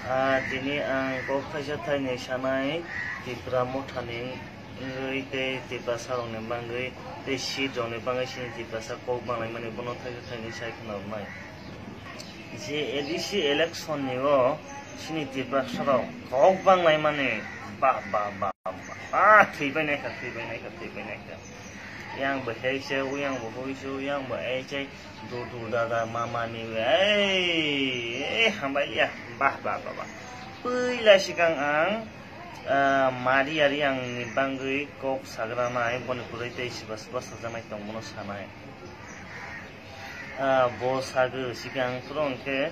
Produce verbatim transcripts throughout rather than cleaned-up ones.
Ah, tini ang kok thaisa thainwi sanai Tipra mothani wngwi tei Tiprasa rokni bangwi tei seat rokni bangwi chini Tiprasa kok banglaimani bono thaisa thainwi sai khna rwnai. Je A D C election ni o chini Tiprasa rok kok banglaimani ba, ba, ba, ba, ah, thwi bai naikha, thwi bai naikha, thwi bai naikha. Yang bo hei se, uyang bo hui se, uyang bo ei se, du, du, da, da, ma, ma, ni, ei, ei, hambai ya, bah, bah, bah, bah. Puila sikang ang, ah, Maria Riang ni bangwi kok sagra nai, boni kwrwi tei siba, siba sajaknai tong bono sanai. Ah, bo sagwi sikang phuru hwnkhe,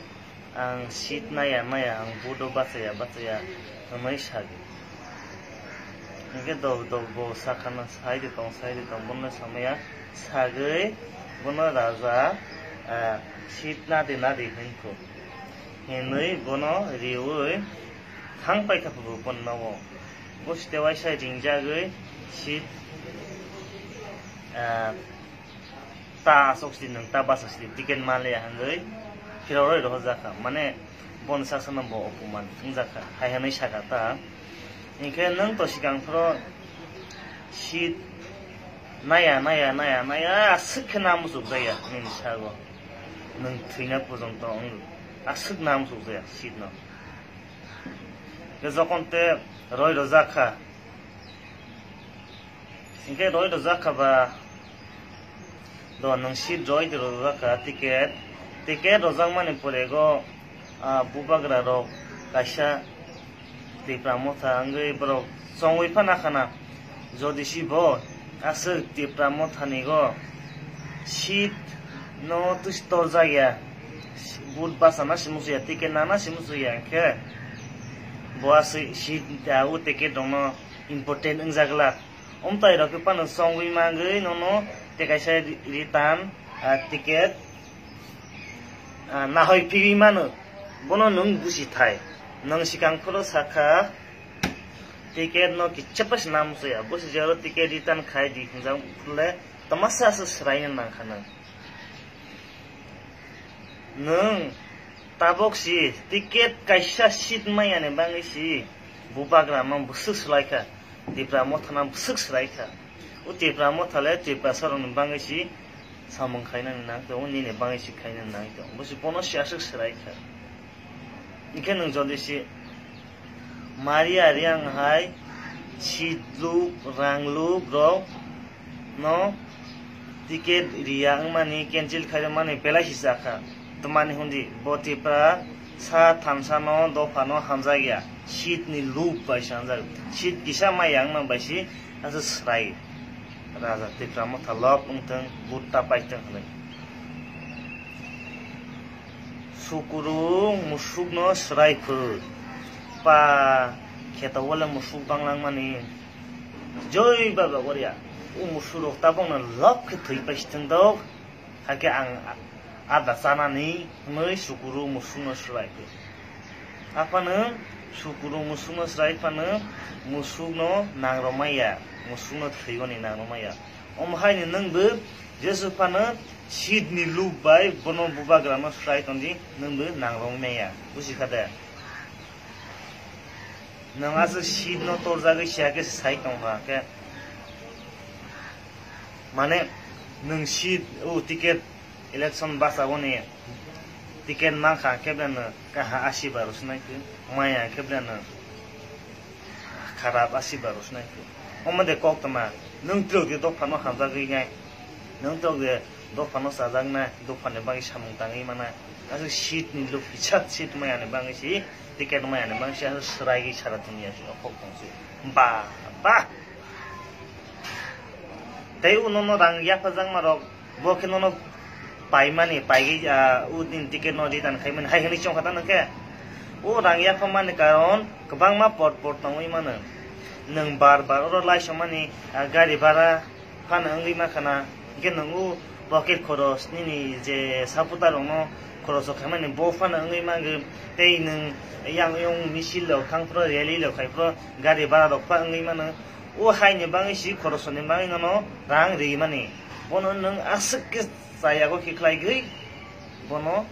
ang seat naya naya, ang vote o bachaya bachaya hwnwi sadi. Hwnkhe dol dol bo sakhano, "Sai de tong, sai de tong," bono samaya sagwi bono raja, ah, seat nadi nadi hwnkhu hinwi bono riwi thang paikha bo bono nogo. Bo site waisa ringjagwi seat, ah, ta aswk si nwng ta basa si ticket manliya hwnwi phirok rwi rohorjakha. Mane, boni saksa no bo opoman wngjakha, hai hwnwi sakha ta. Hinkhe nwng to sikang phoro seat naya, naya, naya, naya, aswk khe na muchukjaya nini sago. Nwng thwina porjonto wng aswk na muchukjaya seat no. Tei jokon te roi rojakha, hinkhe roi rojakha ba, do nwng seat roi rojakha ticket, ticket rojakmani porego, ah, bubagra rok kaisa Tipra motha wngwi borok chongwi phano khana. Jodi si bo aswk Tipra mothani go seat no twis torjak ya, vote bachana si muchung ya, ticket nana si muchung ya, hinkhe bo aswk seat, ah, o ticket rokno important wngjaglak. Omtai rok khe phano chongwi mangwi nono tei kaisa return, ah, ticket, ah, nahoi phigwi mano. Bono nwng busi thai. Nwng sikang phoro sakha, ticket no kicha pha se nam soya. Bosi jaro ticket return khai di hwnjak le tamasa se swraina nangkha nwng. Nwng tabok si ticket kaisa seat maya ni bangwi si bubagra no bwswk swlai kha, Tipra motha no bwswk swlai kha. O Tipra motha le Tiprasa rok ni bangwi si samung khainani nang tongo, nini bangwi si khainani nang tongo. Bo si bono si aswk swlai kha. Hinkhe nwng jodi si Maria Riang hai seat luk, rang luk rok no ticket riya wngmani, cancel khai rwmani belai si chakha. Twmani hwndi bo Tiprasa thansa no dopha no hamjak ya, seat ni luk bai si hamjak, seat kisa maya wngma bai si aswk swrai raja Tipra motha lok wngthwng, vote ta paithwng hwnwi. Sukuru musukno swrai phwr. Pa kheto wale musuk banglangmani. Joi baba goria. O musuk rok tabokno lok khe thwi pai sitwng dok. Hakhe ang ada chanani hwnwi sukuru musukno swrai phwr. Aphano sukuru musukno swrai phano musukno nangrwmaya, musukno thwimani nangrwmaya. Omo haino nwngbo Jesu phano seat ni luk bai bono bubagrano swrai tongdi, nwngbo nangrwmaya. Buji kha de? Nwng aswk seat no torjagwi siya khe sai tongkha khe. Mane nwng seat o ticket election bachagoni ticket mankha khe beleno kaha asi ba rwsnai khe, maya khe beleno kharap asi ba rwsnai khe. Omo de koktwma, nwng twrwk de dophano hamjagwi nai, nwng twrwk de dophano chajaknai, dophani bagwi samung tangwi manai. Aswk seat ni luk kisa seat maya ni bagwi si, ticket maya ni bagwi si, aswk swraigwi sara dunia si okhok tong si. Ba, ba. Tei uno no rang yaphajakma rok, bo khe nono paimani, paigwi, ah, o din ticket no return khaimani, hai hwnwi chongkha ta nang khe. O rang yaphamani karon kwbangma por por tongwi mano. Nwng bar bar oro laisomani, ah, gari bhara phano wngwi mankha na, hwnkhe nwng o pocket khoros nini je supporter rokno khoros rok khaimani bo phano wngwi mangwi, tei nwng yang yang misil rok thang phro, rally rok khai phro, gari bhara rok pha wngwi mano. O haini bagwi si khorosoni bagwi nono rang rimani. Bono nwng aswk khe chayago khe khlaigwi bono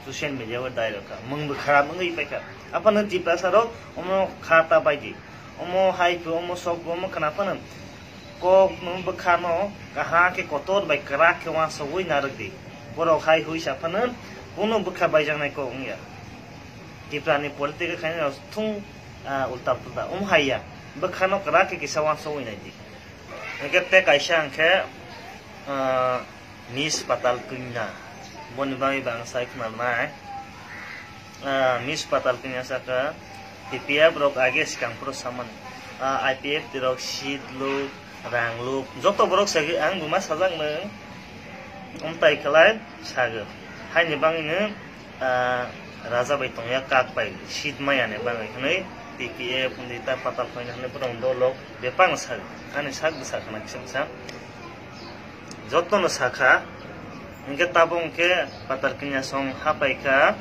Social media o dai rokha, mung bwkha mungwi paikha. Aphano Tiprasa rok omo kha ta baidi. Omo hai phu, omo sok phu, omo khna phano kok no bwkha no kaha khe kotor bai kwrak khe uansugwi narwk di. Borok hai hui sa phano kuno bwkha baijaknai kok wngya. Tipra ni politics khaina thung, ah, ulta pulta. Omo hai ya. Bwkha no kwrak khe kisa uansugwi nai di. Hingke tei kaisa hingke, ah, Miss Patal Kanya. Boni bagwi bo ang sai khwnarnai. Ah, Miss Patal Kanya saka T P F rok age sikang phuru samani. Ah, I P F T rok seat luk, rang luk. Joto borok sagi ang buma sajak nung. Umtai khlai sago. Haini bagwi nung, ah, raja bai tongya kak bai seat maya ni bagwi hwnwi T P F hwnwi ta Patal Kanya hwnwi borok dol rok bebak no sago. Ani sak bwsa khna kisa kisa. Jotono sakha, hingke tabuk hingke Patal Kanya song hapaikha,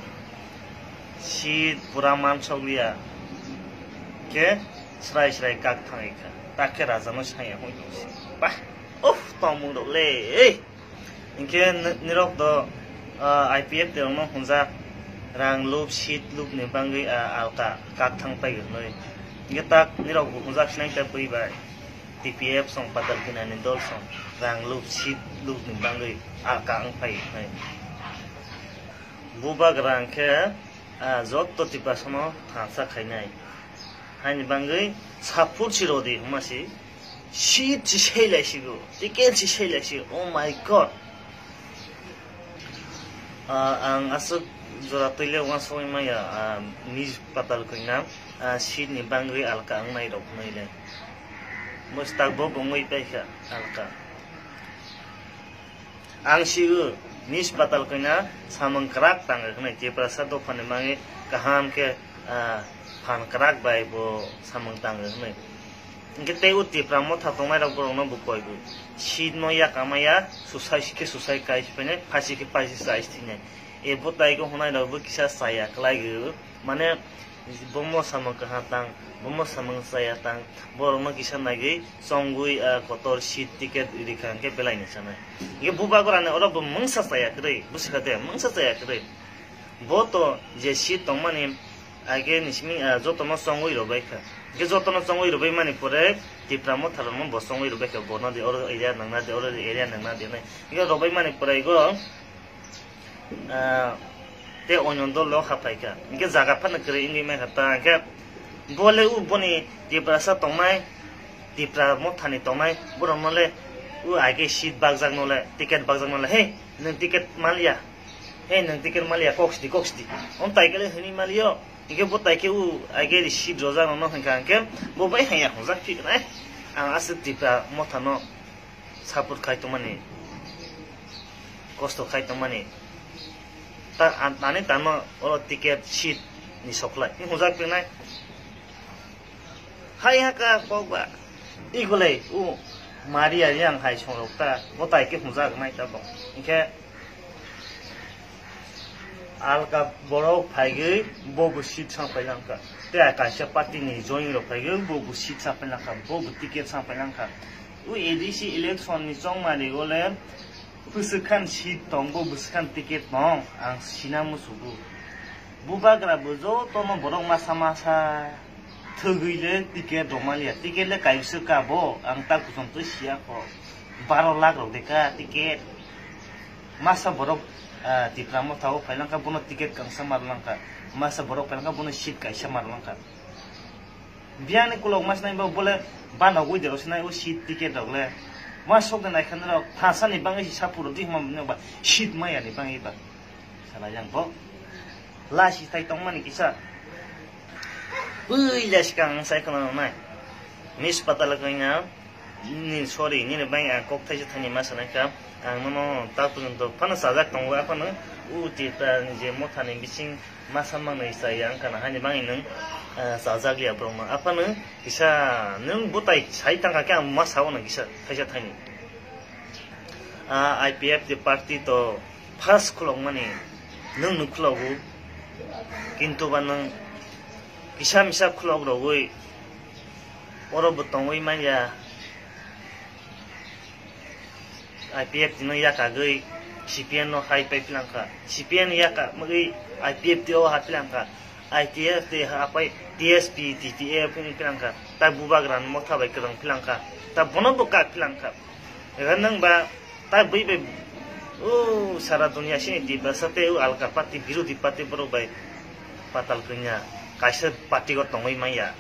seat pura mansok liya, ke srai srai kak thangikha, takhe raja no sanya hoi tongsi. Bah, uff, tongmung rok le, ei. Hingke n-, nirok do, ah, I P F T rok no hunjak, rang lup, seat lup ni bagwi, ah, alka kak thang pai hwnwi. Hingke tak nirok bo hunjak sinai ta bui bai. T P F song Patal Kanya ni dol song rang lup seat lup ni bagwi alka wng phai nai. Bubagra hwnkhe, ah, joto Tiprasano thansa khainai. Haini bagwi support si rodi hwnma si seat si sei lai sigo, ticket si sei lai sigo. Oh my God! Ah, ang aswk jora twi le uansugwi maya, ah, Miss Patal Kanya, ah, seat ni bagwi alka wngnai rok hwnwi le. Mwstak bo bongwi paikha alka. Ang sio, Miss Patal Kanya samung kwrak tango hwnwi Tiprasa dophani mangwi kaham khe, ah, phan kwrak bai bo samung tango hwnwi. Hingke tei o Tipra motha tongnai rok borok no bo koi bo. Seat no ya kamaya, susai khe susai kai phainai, phasi khe phasi chai thinai. E bo tai ko hunai rok bo kisa chaya kwlai go. Mane, bomo samung kaha tang, bomo samung chaya tang, borok no kisa nagwi chongwi, ah, kotor seat ticket rikha hingke belai ni chanai. Hingke bubagra ni oro bo mungsa chaya kwrwi, busikha de, mungsa chaya kwrwi. Bo to je seat tongmani, age ni simi, ah, jotono chongwi rwbaikha. Hingke jotono chongwi rwbaimani pore Tipra motharokno bo chongwi rwbaikha. Bono de oro area nangna de, oro area nangna de nai. Hingke rwbaimani pore go, ah, te onyo dolo haphaikha. Hingke jaga phano kwrwi wngwi mankha ta. Hingke bole u boni Tiprasa tongnai, Tipra mothani tongnai, borokno le u age seat bakjakno le, ticket bakjakno le, "Hey, nwng ticket maliya." He nwng ticket maliya, kok sidi, kok sidi. Om taikele hini maliyo. Hingke bo taike u aige receipt rojak no hingka hingke bo bai haya hongjak phi nai. Ang aswk Tipra motha no support khai tongmani, kosto khai tongmani. Ta, an-, ani tamo oro ticket seat ni soklai. Ni hongjak phi nai. Hai ha ka kok ba. Igulai u Maria yang hai songrok ta. Bo taike hongjak nai ta bo. Hingke alka borok phaigwi bo bo seat sang pailangkha. Tei kaisa party ni join rok phaigwi bo bo seat sang pailangkha, bo bo ticket sang pailangkha. U A D C election ni chongmani gole bwswk khan seat tong, bo bwswk khan ticket tong, ang sina musugo. Bubagra bo jotono borok masa masa thwgwi le ticket rok maliya. Ticket le kaisa ka bo, ang ta kuchom twi siya kho. Baro lakh rok de ka ticket. Masa borok, ah, Tipra motha o phailangkha, bono ticket kangsa marlangkha. Masa borok phailangkha, bono seat kaisa marlangkha. Biyani kulok mas nai bo bole banogwi de rosnai o seat ticket rok le. Mas sok de nai khan rok thasa ni bangwi si sapuro di hma ba seat maya ni bangwi ba. Sala yang bo. Lasi tai tongmani kisa. Puila sikang sai khna nai. Miss Patal Kanya ni, sorry, nini bai ang kok thaisa thani ma sanai kha. Ang nono ta purunto phano sajak tongo, aphano u Tipra ni je motha ni bising masa mangnai chaya ang kana hani bangwi nung, ah, sajak liya borok no. Aphano kisa nung butai sai tangkha khe ang ma sao nang kisa thaisa thani. Ah, I P F T party to first khulokmani nwng nwng khulogo, kintu ba nwng kisa misa khulok rogwi oro bo tongwi manya, I P F T no yakagwi C P M no hai pai philang kha. C P M ya ka mui I P F T o ha philang kha. I T F T ha pai T S P, T T A phini philang kha. Ta bubagra no motha bai kwrwng philang kha. Ta bono bo ka philang kha. Ega nang ba ta bui bai o sara dunia sini di ba sate o alka party, birodhi party borok bai patal kanya kaisa party o tongwi manya.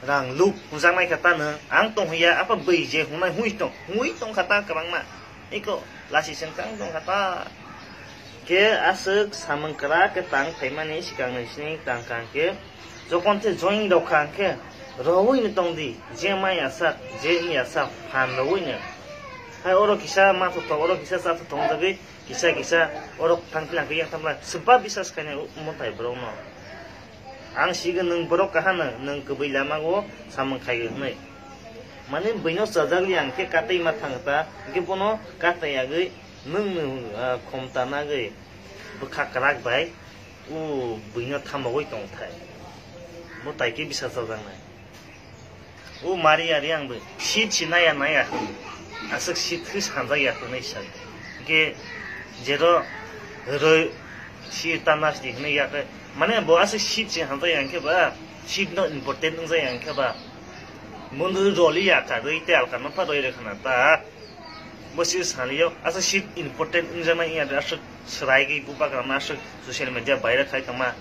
Rang luk pujaknai kha ta nwng, ang tong hiya, apa bui je hungnai hui tong, hui tong kha ta kwbangma. Eko lasi sengkang tong kha ta. Khe aswk samung kwrak khe tang phaimani swkang ni sini tang kha khe, jokon the join rok kha khe, rowui ni tong di, je mai asak, je ni asak, phan rowui ni. Hai oro kisa ma thok thok, oro kisa cha thok thok jagwi, kisa kisa oro thang philang khe yang thang philang, swba bisas khainai mwtai borok no. Ang sigwi nwng borok kaham no, nwng kwbwi lama o samung khai hwnwi. Mane buino chajak liya hwnkhe katwi ma thang ta, hwnkhe bono katwi yagwi nwng nwng, ah, khom ta nagwi bwkha kwrak bai o buino thamogwi tong thai. Bo tai khe bisa chajaknai. O mari ari ang bo seat si naya naya hwn. Aswk seat khe sanjak ya hwnwi sa. Hwnkhe jero roi seat ta nasti hwnwi ya khe. Mane bo aswk seat si sanjak ya hwnkhe ba. Seat no important wngjak ya hwnkhe ba. Mundu roli ya ka roi te alka no pha roi rwkha na ta. Bo si sanlio, aswk seat important wngjaknai ya aswk swrai gwi bubagra ma aswk social media viral khai tongma.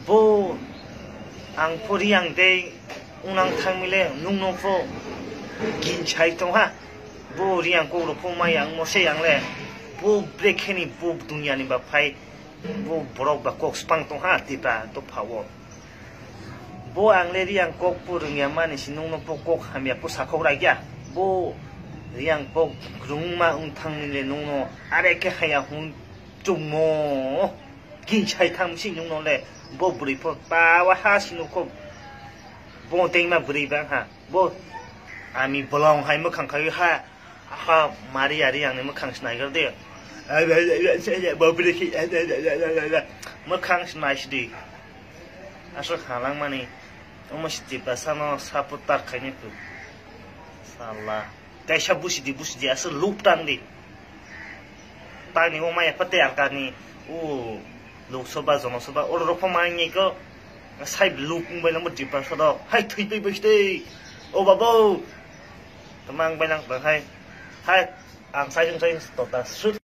Bo ang pho Riang tei unang thangmile nungno pho ginsai tongha. Bo Riang kok rok pho mai ang mose yang le. Bo brekheni bo dunia ni ba phai bo borok ba kok spang tongha Tipra to pha o. Bo ang le Riang kok pho rwngya mani si nungno pho kok hamya pho sakhok raikya. Bo Riang kok rwngma wng thangmile nungno are khe haya hwn chukmo. Ginsai thang si nungno le bo bwrwi pho ta wa ha si nukho. Bo tengma bwrwi bang ha. Bo ami bolong hai mwkhang khai ha. Aha mari ari ang ni mwkhang snai gar de. Bo bwrwi khi mwkhang snai sidi. Aswk halang mani omo si Tiprasa no support ta khaini tu. Sala. Kaisa busidi busidi aswk luk tang di. Tangni o maya pate alkani o Lok Sabha, Jana Sabha, oro rok pha mangni ko sai luk wngbai lamo Tiprasa rok. Hai thwi twi bai tei. O babo. Tamang bai nang hai. Hai ang sai jung sai tota sut.